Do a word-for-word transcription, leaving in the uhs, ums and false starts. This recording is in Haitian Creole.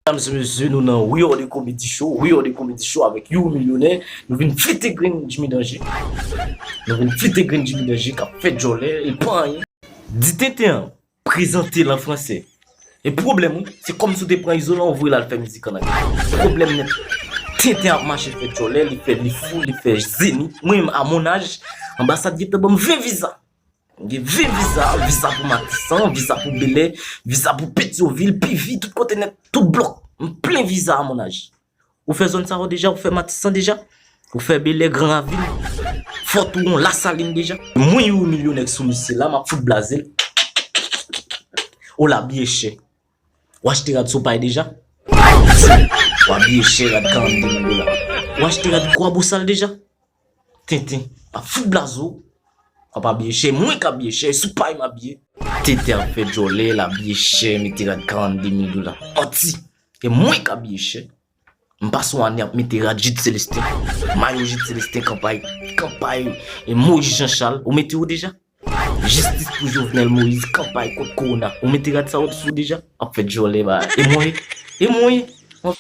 Medam e mesye, nou nan We Are The Comedy Show, We Are The Comedy Show avèk Youri Milyonè. Nou vin flite grenn Jimmy Danje. Nou vin flite grenn Jimmy Danje k ap fè djòlè, li pa anyen. Di tenten an, prezante l an fransè. E pwoblèm wi, se kòmsi w te pran izolan, w voye l al fè mizik an anglè. Pwoblèm nèt. Tenten ap mache fè djòlè, li fè, li fou, li fè zenit. Mwen menm, a mon âge, anbasad gentan ban m ven viza. M gen ven viza, viza pou Matisan, viza pou Bèlè, viza pou Petyonvil, P V, tout kote nèt, tout blòk. M plen viza a mon âge. Ou fè zòn sa yo deja, ou fè Matisan deja, ou fè Bèlè, Gran Ravin, Fò Touwon, Lasalin deja. Mwen Youri Milyonè k sou misye la, m ap fout blaze l. O, l abiye chè. Ou achte rad Sopay deja? W abiye chè, rad karannde mil dola. Ou achte rad Kwabosal deja? Tenten, m ap fout blaze w. W ap abiye chè, mwen k abiye chè, Sopay m abiye. Tenten ap fè djòlè, l abiye chè, mete rad karannde mil dola. Manti! E mwen k abiye chè. M pase yon ane ap mete rad Jude Célestin, mayo Jude Célestin, kanpay, kanpay, e Moïse Jean Charles, ou mete yo deja? Jistis pou Jovenel Moïse, kanpay kont kowona, ou mete rad sa yo sou deja? Ap fè djòlè ba. E mwen, e mwen, mwen.